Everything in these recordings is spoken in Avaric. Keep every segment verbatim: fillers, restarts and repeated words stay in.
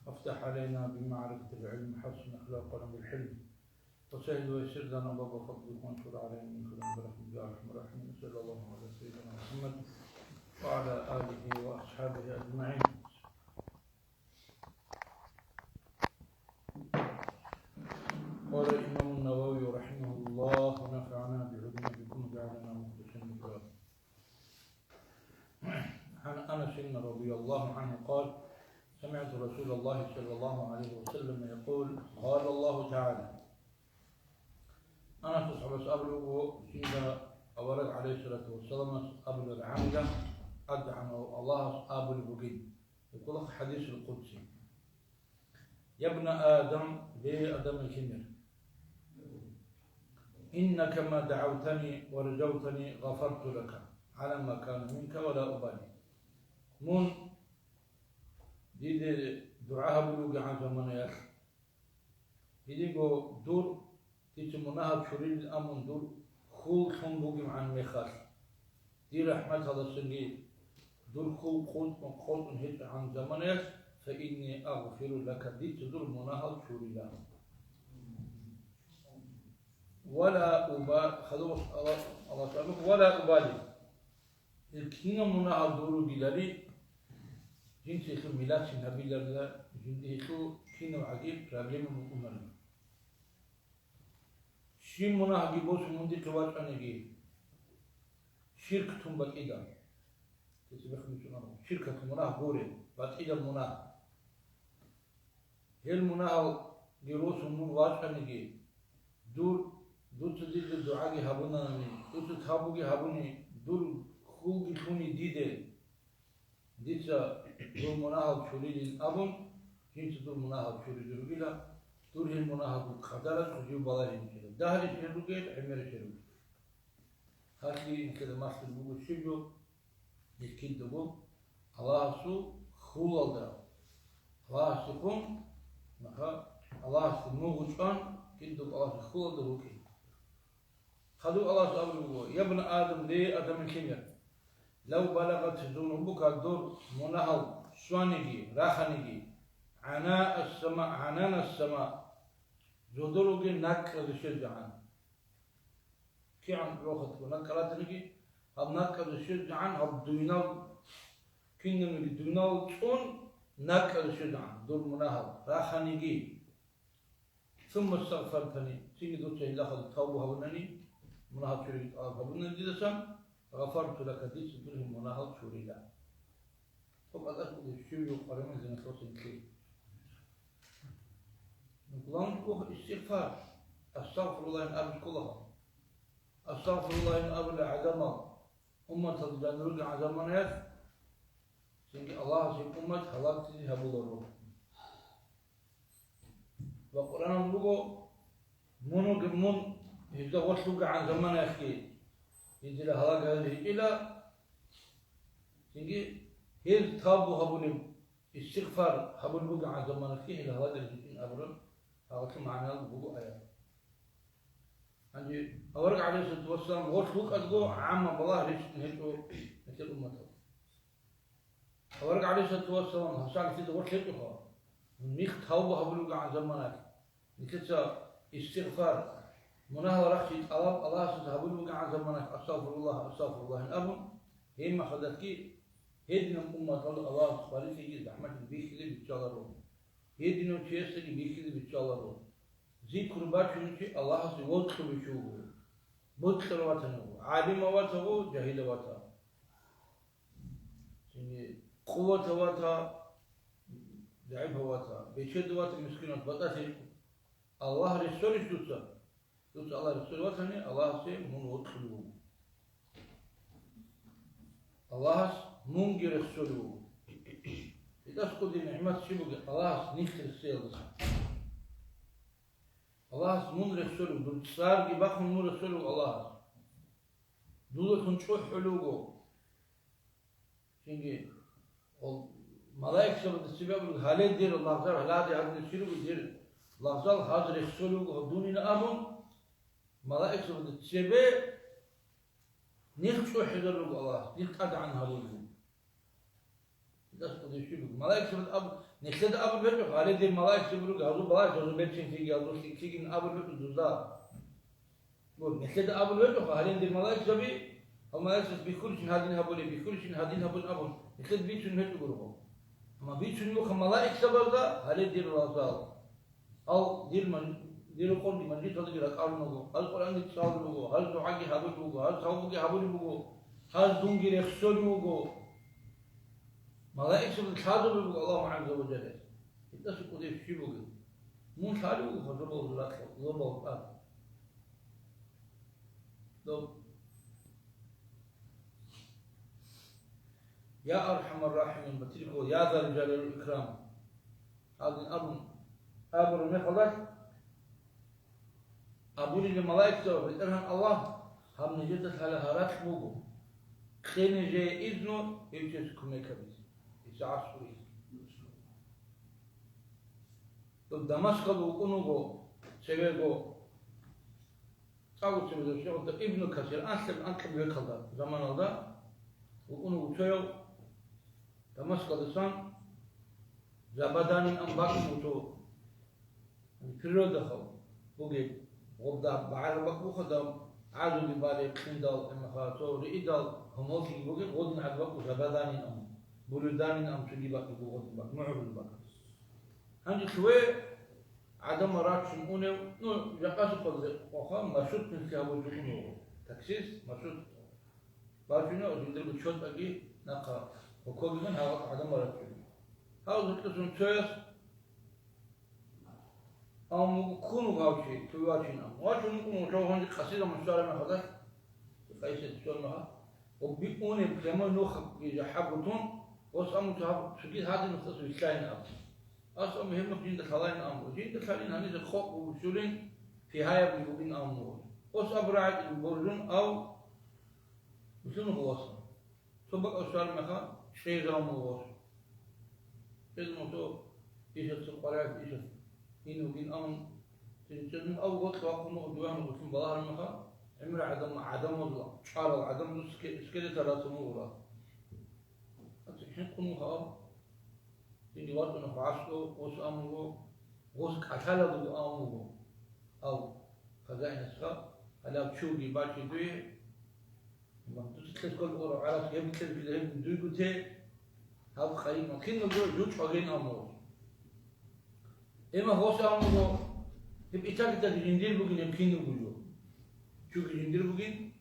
افتح علينا بمعرفة العلم، حسن أخلاقنا بالحلم، وسهل ويسر لنا باب فضلك، وانشر علينا من كرمك برحمتك يا أرحم الراحمين. صلى الله على سيدنا محمد وعلى آله وأصحابه أجمعين. قال الإمام النووي رحمه الله، ونفعنا بعلومكم وجعلنا مخلصين لله. عن أنس رضي الله عنه قال: سمعت رسول الله صلى الله عليه وسلم يقول: قال الله تعالى. Анас асхӀабас абулеб буго, жинда авараг, гӀалайгьиссалату вассаламас, абулеб гӀамда, тӀадегӀанав Аллагьас абулеб бугин. Гьеб ккола хӀадисул къудси. يا ابن آدم, ле Адамил лъимер, إنك ما دعوتني ورجوتني غفرت لك على ما كان منك ولا أبالي. Мун дида дугӀа гьабулев вугегӀан заманаялъ, гьединго дур дица мунагьал чурилин абун дур хьул лъун бугебгӀан мехалъ, дир рахӀматалдасанги дур хьул къотӀун, къотӀун гьечӀогӀан заманаялъ, فإني أغفر لك, дица дур мунагьал чурила. ولا أبا-, хадуб Аллагь, Аллагь تعالى, ولا أبالي. Гьел кинаб мунагьал дур ругелали, жинцайилъул милачин гьабиларила, жиндихъе кинабгӀаги проблема букӀунарила. Щиб мунагьги босун мун дихъе вачӀаниги, ширк тун батӀида. Гьеб цебехун бицунеб буго, ширкалъул мунагь гуреб, батӀидаб мунагь. Гьел мунагьалги росун мун вачӀаниги, дур, дуца дида дугӀаги гьабунани, дуца тавбуги гьабуни, дур хьулги лъуни диде, дица дур мунагьал чурилин абун, жинца дур мунагьал чуризе ругила, дур гьел мунагьалгун къадаралъ жив балагьинчӀила, дагьалищ гьел ругел, гӀемерищ гьел ругел. Гьалъие инкьеда малъун буго щиб жо? Гьел кидаго Аллагьасул хьулалда, Аллагьасдехун, маха, Аллагьасде мугъ чӀван, кидаго Аллагьасул хьулалда рукӀин. Хадуб Аллагьас абулеб буго: يا ابن آدم, ле Адамил лъимер, لو بلغت ذنوبك, дур мунагьал щваниги, раханиги, عنان السماء, عنان السماء, жодор ругел накӀкӀазе щвезегӀан. КигӀан рохатго накӀкӀал ратаниги, гьаб накӀкӀазе щвезегӀан, гьаб дуйнал, кинабниги дуйнал цӀун накӀкӀазе щвезегӀан, дур мунагьал раханиги. ثم استغفرتني, цинги дуца гьелдахъал тавбу гьабунани, мунагьал чуриги тӀалаб гьабунани дидасан, غفرت لك, дица дур гьел мунагьал чурила. Гьеб къадаралъ щиб жо къваригӀун диналъул вацал нилъее. Нугилан буго истигъфар, астагъфируллагьин абизе кколаго. Астагъфируллагьин абулел гӀадамал умматалда жанир ругел заманаялъ, цинги Аллагьас гьеб уммат гьалаглъизе гьабуларо. Ва Къуръаналда буго, мун вугеб, мун гьезда гъорлъ вугегӀан заманаялъги гьезда гьалаглъизе гьечӀила, цинги гьез тавбу гьабулеб, истигъфар гьабулеб бугегӀан заманаялъги гьел гьалаглъизе гьечӀин абураб гьалъул магӀнаялда буго аят. Гьанже авараг, гӀалайгьиссалату вассалам, гъорлъ вукӀаго гӀамма балагь рещтӀун гьечӀо нилъер умматалъ. Авараг, гӀалайгьиссалату вассалам, гьасда нилъеда гъорлъ гьечӀоха, мун михъ тавба гьабулев вугегӀан заманаялъ, нилъеца истигъфар, мунагьал рахчи тӀалаб Аллагьасда гьабулев вугегӀан заманаялъ, астагъфируллагь, астагъфируллагьин абун, гьеб мехалдалъги гьединаб умматалда Аллагьас хвалилъиги захӀмалъиги бихьизе биччаларо. Гьединав чиясдаги бихьизе биччаларо. Зикру бачунев чи Аллагьасде вокьулев чи вуго, бокьарав ватани вуго, гӀалимав ватани вуго, жагьилав ватани. Цинги къуватав ватани, загӀипав ватани, бечедав ватани, мискинав ватани, батӀалъи. Аллагь рехсолищ дуца? Дуца Аллагь рехсолев ватани, Аллагьасе мун вокьулев вуго. Аллагьас мунги рехсолев вуго. ГьитӀас кӀудияб нигӀмат щиб бугеб Аллагьас нилъ рехсеялдаса? Аллагьас мун рехсолев, дур цӀарги бахун мун рехсолев Аллагьас. Дулалъун чӀухӀулев вуго. Цинги гьел малаикзабазда цебе абулеб, гьале дир лагъзал, гьаладе гьадинав чи руго дир лагъзал, гьаз рехсолев вуго гьадинин абун, малаикзабазда цебе нилъ чӀухӀизарулел руго Аллагьас, нилъ тӀадегӀан гьарулел. Дас кӀудияб щиб буго? Малаикзабаз аб-, нилъеда абулеб гьечӀо, гьале дир малаикзаби руго, гьазул балагь, гьазул берцин лъиги, гьазул лъикӀлъигин абулеб гьечӀо дузда. Гур, нилъеда абулеб гьечӀо, гьале дир малаикзаби, гьал малаикзабаз бихьулищин гьадин гьабулеб, бихьулищин гьадин гьабун абун, нилъеда бицун гьечӀо гурого. Амма бицун буго малаикзабазда, гьале дир лагъзал. Гьал дир ман-, дир рокъорги мажлисалдаги ракӀалун вуго, гьаз Къуръанги цӀалулеб буго, гьаз дугӀаги гьабулеб буго, гьаз тавбуги гьабулеб буго, гьаз дунги рехсолев вуго. Малаикзабаз лъазабулеб буго Аллагь гӀазза ва жаллас. Гьелдаса кӀудияб щиб бугеб? Мун лъалев вуго гьазурал ракьал, зобал тӀад. Доб. Я архӀамар рахӀимин, батирго, я зал жалали вал икрам. Гьадин абун, абураб мехалда абулеб малаикзабаз, БетӀергьан Аллагь, гьаб нижеда лъала гьаракь буго, кье нижее изну гьев чиясе кумек гьабизе, гьесда гӀаскуризе. Доб Дамаскалда вукӀун вуго цевего ЦӀакъго цебе Ибну Касир анлъаб-анкьаб векалда заманалда вукӀун вуго цояв Дамаскалдасан Забаданин ан бакӀ буго, природахъав бугеб, гъобда багӀараб бакӀ буго, дам гӀазуги балеб, кьиндал, гьемахъа, цо риидал, гьумоллъиги бугеб, гъодин гӀад бакӀ буго Забаданин ан, Булуданин ан, цоги бакӀ буго, гъодин бакӀ, мугӀрул бакӀ. Гьанже лъугье гӀадамал рачун унев, ну, жакъасухъалде къоха маршрутница гьабулчӀун вуго. Таксист, маршрут. Бачунев жиндирго чотӀаги нахъа гьокогигун гьаб гӀадамал рачун. Гьав гьоркьосан цояс амуго ккун вуго гьав чи, цо вачин аму. Вачун вукӀун вуго, гьанже къасида мусарана хадас. Къайсет цо нугьа. Ва би унеб прямой нухги жахӀаб бутун, ос аму цо гьаб, цоги гьадин нухас вилълъайин абу. Ас аму гьеб нух жинда лъалайин аму. Жинда лъалин гьаниса хокъ бугурщулин, пигьаяб бугин аму. Ос абу рагӀи боржун ав муслим васан. Цо бакӀав щвараб мехалъ, чӀезавун вуго. ЧӀезавун цо ишаца къваригӀат иша ин вугин, амма цин чӀезавун ав гъоркь вахъун вуго, диван гъутлъун балагьараб мехалъ, гӀемерал гӀадамал, гӀадамазул чӀварал гӀадамазул ске-, скелетал рацун вуго рагъ. Ацин хӀинкъун вуго ав. Цинги вачӀуна гъосго, гъос амуго, гъос кӀалъалеб буго амуго. Ав хозяинасха, гьалав чуги бачӀи дуе, Дуца кьес кколеб гӀарац гьеб кьезги гьеб дуйгу те, гьаб къайи киналго жучӀ ваген амуго. Эма гъос амуго, гьеб итакитаги жиндир бугин гьеб киналго жо. Чуги жиндир бугин,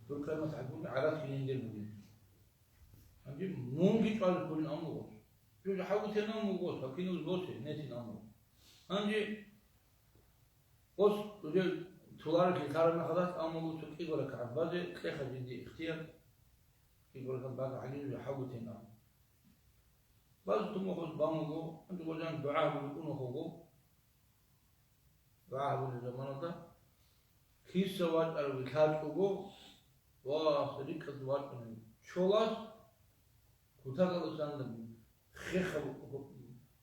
дур къимат гьабун гӀарацги жиндир бугин. Гьанже мунги чӀвазе кколин амуго. Жо жахӀалгутен амуго, гьаб киналго босе, нетин амуго. Гьанже Ос уже туларухъе лъараб мехалдалъ, амма гьев цо кӀиго ракагӀат базе кьеха жинде ихтияр, кӀиго ракагӀат базе гӀадин уже хӀалгутен ан. Баз тумухъ ос бан вуго, гьанже гъожан дугӀа гьабулев унухъ вуго. ДугӀа гьабулеб заманалда киса вачӀарав лъачӀого ва рикӀкӀад вачӀунев чолас кутакалдасан хехаб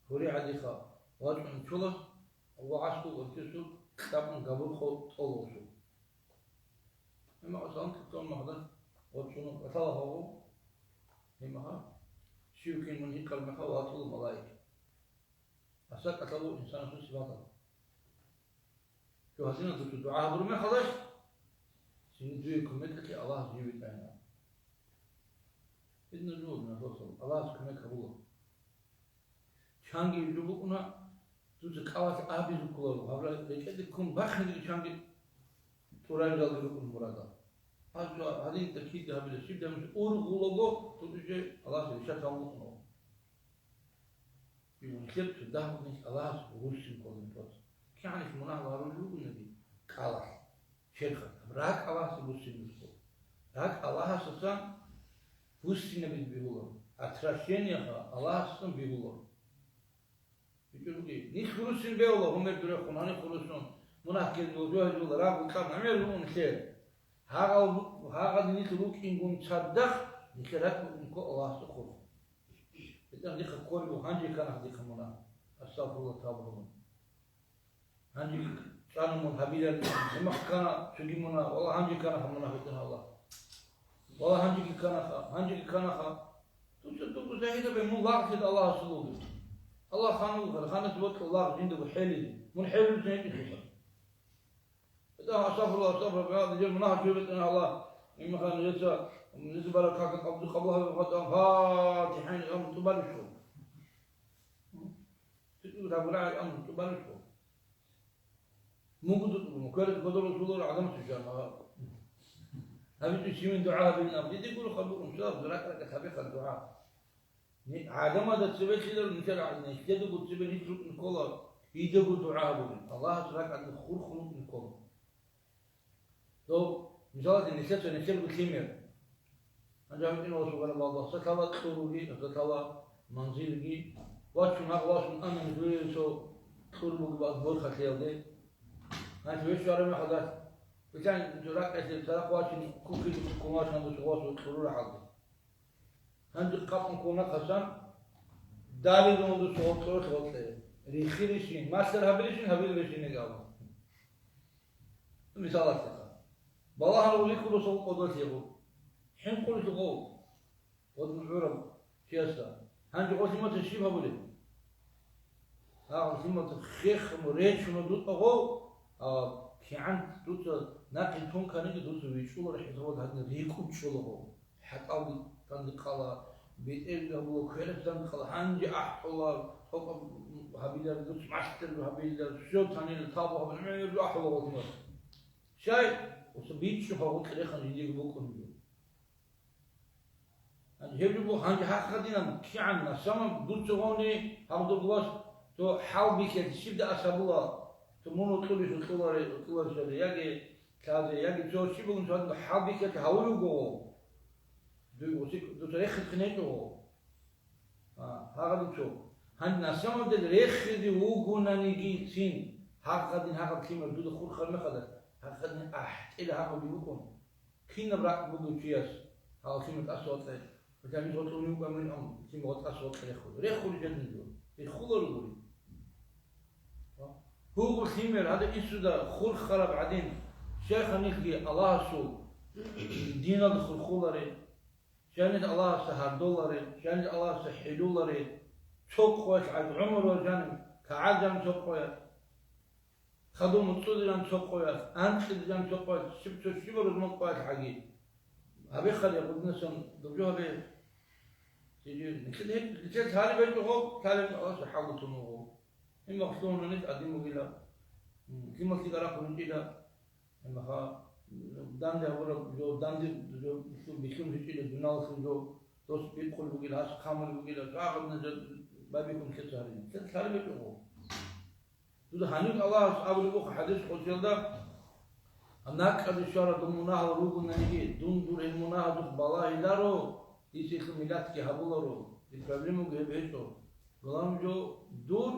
гьури гӀадиха вачӀун чолас ва гӀаскул уркьисул кьабун габурхъо тӀолосул. Гьебмехалъ салам кьун мехалда вачӀун кӀалъала гьаву, гьебмехалъ щив кин мун гьикъал мехалъ ватула малаик. Аса кӀалъалу инсанасул сипатал. Жо гьадинаб дуца дугӀа гьабураб мехалда, цинги дуе кумекалъе Аллагьас жив витӀайна. Гьединаб жо, диназул вацал, Аллагьас кумек гьабула. Чанги жо букӀуна, дуца кӀалалъ абизе кколаро, гьаб рекӀеде ккун бахъинги чанги тӀурабиялги рукӀун мурадал. Гьаб жо гьадин такида гьабила, щиб дамус ургъулаго, дуца Аллагьас решать гьабун букӀунаро. Нилъер цо дагьаб нилъ Аллагьас руссин кколин тӀоцӀ. КигӀанилъ мунагь гьарулел ругониги, кӀалалъ, черхалъ, ракӀ Аллагьасе буссинаб буго. РакӀ Аллагьасасан буссинабизе бегьуларо, отвращениеха Аллагьасасан бегьуларо. БичӀо бугеб, нилъ руссин бегьула, гьумер дурехун, гьанихъ руссун, мунагь ккезе гьужу гьезул рагъ-букьа гӀемер руго нилъер. Гьагъал-, гьагъал нилъ рукӀингун цадахъ, нилъер ракӀ букӀин ккола Аллагьасда хурхун. БетӀер, дихъа кколеб буго, гьанже ккана дихъа мунагь. Астагъфируллагь, тавба гьабун. Гьанже цӀана мун гьабилан, гьимахъ ккана цоги мунагь, валлагь, гьанже кканаха мунагь, бетӀер Аллагь. Валлагь, гьанжеги кканаха, гьанжеги кканаха. Дуца дуго загьирабе мун лагълъида Аллагьасул вугев. Аллагь ханул хар, ханас вокьа лагъ жиндаго хӀелизе. Мун хӀелулъин гьечӀелъулха. ГьетӀа, астагъфируллагь, астагъфируллагь, нижер мунагьал жо бетӀана Аллагь. Имахан жеца, нижер баракат къабул, къабул гьабе гъатӀа, ФатихӀа, амру тӀубарищ хъу. ЦӀикӀкӀун гьабурагӀи, амру тӀубарищ хъу. Мугу дутӀун, кверат кодор росулар гӀадамас виччан, а. ГьабичӀо щивин дугӀа гьабилин аб, диде гуро хабурун, шо аб, ракӀ-ракӀ гьабиха дугӀа. Ни-, гӀадамазда цебе лъиларо нилъер гӀадин, нилъедаго цебе нилъ рукӀин ккола, дидаго дугӀа гьабурин, Аллагьас ракӀалде хурхун рукӀин ккола. Дов, мисалалъе, нилъеца нилъерго лъимер. Гьанже гьанкӀин васугара балда, сатала кьуруги, сатала манзилги, вачун гьагъ васун ана нилъее цо кьур бугеб борхалъиялде. Гьанже вещ вара мехалда, бицан ракӀалъе царахъ вачин кукизе куккун вачун гьанже цо васун кьурура гьалде. Гьанже хъапун ккун нахъасан, далил гьундус гъоркье, гъоркье. Рихирищин, малъар гьабилищин, гьабилищин гьабилищин. Мисалалъеха. Балагьарав рихьулесул къодолъего. ХӀинкъулелъул гъов. Гъодин гӀураб чиясда. Гьанже гъо лъималъе щиб гьабулеб? Гьагъ лъималъе хехун речуна дутӀа гъов, а кигӀан дуца нахъе тун кканиги дуца вичӀуларо хӀисабалда гьадин рикӀкӀун чӀола гъов. ХӀатӀалги танги къала, бетӀерги гьабула, кверасанги къала, гьанже ахӀула, тӀокӀаб гьабилар, дуц мастер гьабилар, всё танила, табу гьабилар, гӀемер ахӀула гъо лъималъе. Щай? Уса бичӀчӀухъа гъоркье рехана жиндиего букӀунеб жо. Гьеб жо буго, гьанже гьахъ гьадинаб кигӀан, на самом дуцагъони гьаб дургъ вас, то хӀал бихьезе щибда ас гьабула, то мун вокьулищ вокьуларе-, вокьуларищали, яги лъазе, яги цо щиб бугин цо гьадин хӀал бихьезе гьавулев вуго. Дуй уси-, дуца рехизе хинечӀого. А, гьагъадин цо. Гьанже на самом деле рехизе вугонаниги цин, гьагъадин гьагъаб лъимер дуда хурхар мехалда, гьагъадин ахӀтӀила гьагъаби букӀун. Кинаб ракӀ бугев чияс гьал лъимер тӀаса ватӀа, гьанже гъотӀ унев вукӀа мун, ам лъимер гъотӀ тӀаса ватӀа рехула. Рехулеб жо дин жо. Рехула ругони. Гьугъу лъимер гьадаб инсуда хурхараб гӀадин, щайха нилъги Аллагьасул диналда хурхуларе, щай нилъ Аллагьасда гьардоларе, щай нилъ Аллагьасда хӀелуларе, цо къоялъ гӀад гӀумру жанив, кагӀадан цо къоялъ. Хадуб муцӀцӀудилан цо къоялъ, анкьидилан цо къоялъ, щиб цо щибаб рузман къоялъ гӀаги. Гьабихъали гъудинасан дубжо гьабе. Нилъер гьеб-, нилъер лъалеб гьечӀого, лъалеб Аллагьас хӀалгутун вуго. Гьеб махлугьунанилъ гӀадин бугила. М, лъималъги гарахъун гьечӀила. Гьеб маха, данде гьабураб жо, данде жо, бихьун гьечӀила, дуналъул жо, дос бикъулеб бугила, гьас хъамулеб бугила, жагьилна жо байбихьун лъеца гьарин. Лъалеб гьечӀого. Дуда гьанив Аллагьас абулеб буго хӀадис къудсиялда: «НакӀкӀаде щварал дун мунагьал ругонаниги, дун дур гьел мунагьазухъ балагьиларо, дица гьелъул миллатги гьабуларо, дир проблемаги гьеб гьечӀо. Главное жо дур,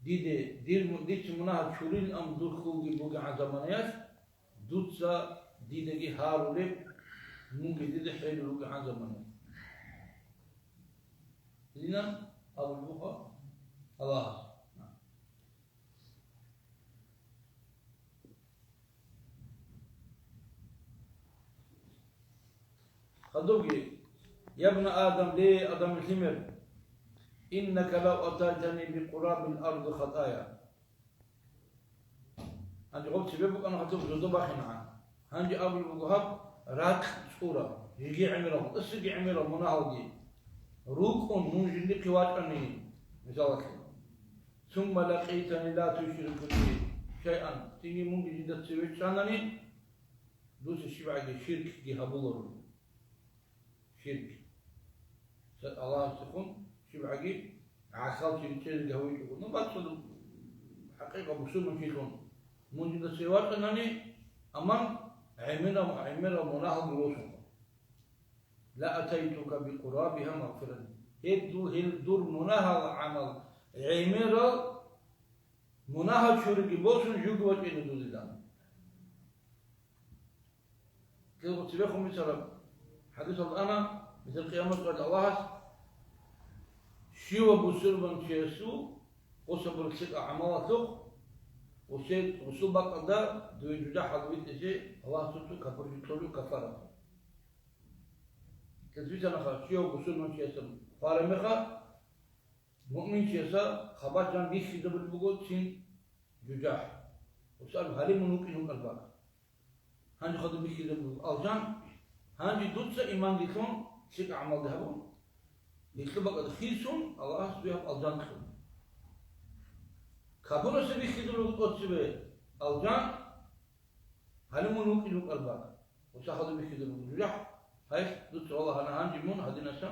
диде, дир му-, дица мунагьал чурилан дур хьулги бугегӀан заманаялъ, дуца дидаги гьарулеб, мунги дида хӀеруру ругегӀан заманаялъ». Гьединан абулеб буго Аллагьас. Хадубги: «Я бна Адам, ле Адамил лъимер, иннака лав атайтани бикъурабил арди хатая». Гьанже гъоб цебе букӀана гьадуб зодо бахинегӀан. Гьанже абулеб буго гьаб ракь цӀура, жеги гӀемерал, тӀасиги гӀемерал мунагьалги рукӀун мун жиндихъе вачӀани, мисалалъе. Сумма лакъитани ла тушрику би шайъан, цинги мунги жинда цеве чӀанани, дуца щибгӀаги ширкги гьабуларо. Ширк. Ца-, Аллагьасдехун щибгӀаги гӀахьалчи ричӀезеги гьавичӀого. Ну, бацӀцӀадаб хӀакъикъа бусурманчилъун мун жинда цеве вачӀанани, амма гӀемераб, гӀемераб мунагьалги росун. Ла атайтука бикъурабиха магъфират. Гьеб ду-, гьел дур мунагьал гӀамал гӀемерал мунагьал чуриги босун жуги вачӀина дудилан. Кьелго цебехун бицараб хӀадисалда ана, мисал, къиямат къоялъ Аллагьас щивав бусурманчиясул гъосабур лъикӀаб гӀамалалъухъ, гъосул бакӀалда дуе жужахӀалда витӀизе Аллагьас цо-цо капурчи кьолев кафарат. Гьеб бицанаха, щивав бусурманчиясда хвараб мехалъ, муъминчиясда хабар жан бихьизабулеб буго цин жужахӀ. Гьесда гьалимун вукӀин вукӀараб бакӀ. Гьанже хадуб бихьизабулеб буго алжан, гьанже дуца иманги лъун, лъикӀ гӀамалги гьабун, гьелъул бакӀалда хисун, Аллагьас дуе гьаб алжан кьун. Капурасда бихьизабулеб буго тӀоцебе алжан, гьалимун вукӀин вукӀараб бакӀ. Гьесда хадуб бихьизабулеб буго жужахӀ, гьелъ дуца валагьана гьанже мун гьадинаса,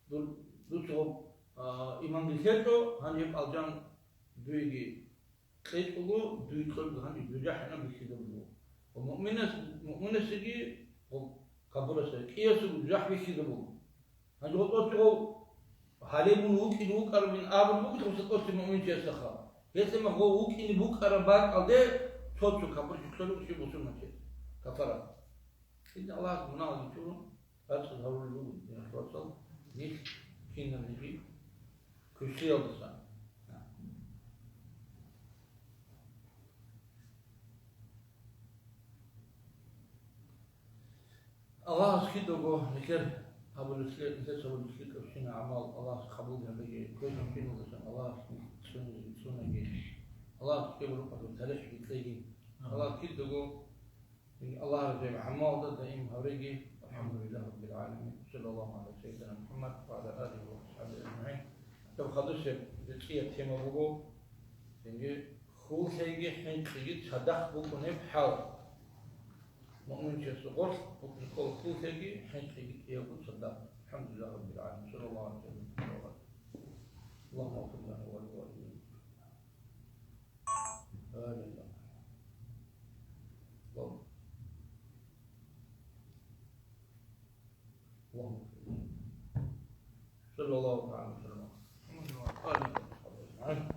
дур-, дуца гьаб, а, иманги лъечӀо, гьанже гьеб алжан дуеги кьечӀого, дуе кьолеб гьанже жужахӀ гьанаб бихьизабулеб буго. Ва муъминас-, муъминасдаги ва капурасда кӀиясего жужахӀ бихьизабулеб буго. Гьанже гьоркьоцего гьалимун вукӀин вукӀарабин абулеб буго гьесда тӀоцебе муъминчиясдаха. Гьелъ мехалъ гьев вукӀине букӀараб бакӀалде цо-цо капурчи кколеб щиб бусурманчияс. Кафарат. Гьедин Аллагьас мунагьалги чурун, рацӀцӀад гьарулел руго, диналъул вацал, нилъ киналниги квешлъиялдаса. Аллагьас кидаго нилъер гьабулеблъи-, нилъеца гьабулеблъи кӀвечӀебщинаб гӀамал Аллагьас къабул гьабеги, квешаб киналдасан Аллагьас цӀунаги, цӀунаги. Аллагьас кӀиябго рукъалъул талихӀги кьеги. Аллагьас кидаго Аллагь разияб гӀамалда даим гьавреги. ВалхӀамдулиллагьи раббил гӀаламин. Саллаллагьу гӀала сайидина МухӀаммад ва гӀала алигьи ва асхӀабигьи ажмагӀин. Гьаб хадусеб бецӀияб тема буго, цинги хьул лъейги хӀинкъиги цадахъ букӀунеб хӀал. Муъминчиясул гъорлъ букӀине ккола хьул лъейги хӀинкъиги кӀиябго цадахъ. ВалхӀамдулиллагьи раббил гӀаламин. Саллаллагьу гӀала сайидина МухӀаммад. Аллагьумма гъфир лана ва лилвалидайна. آمين. اللهم، اللهم صل الله تعالى وسلم على محمد وعلى آله وصحبه أجمعين.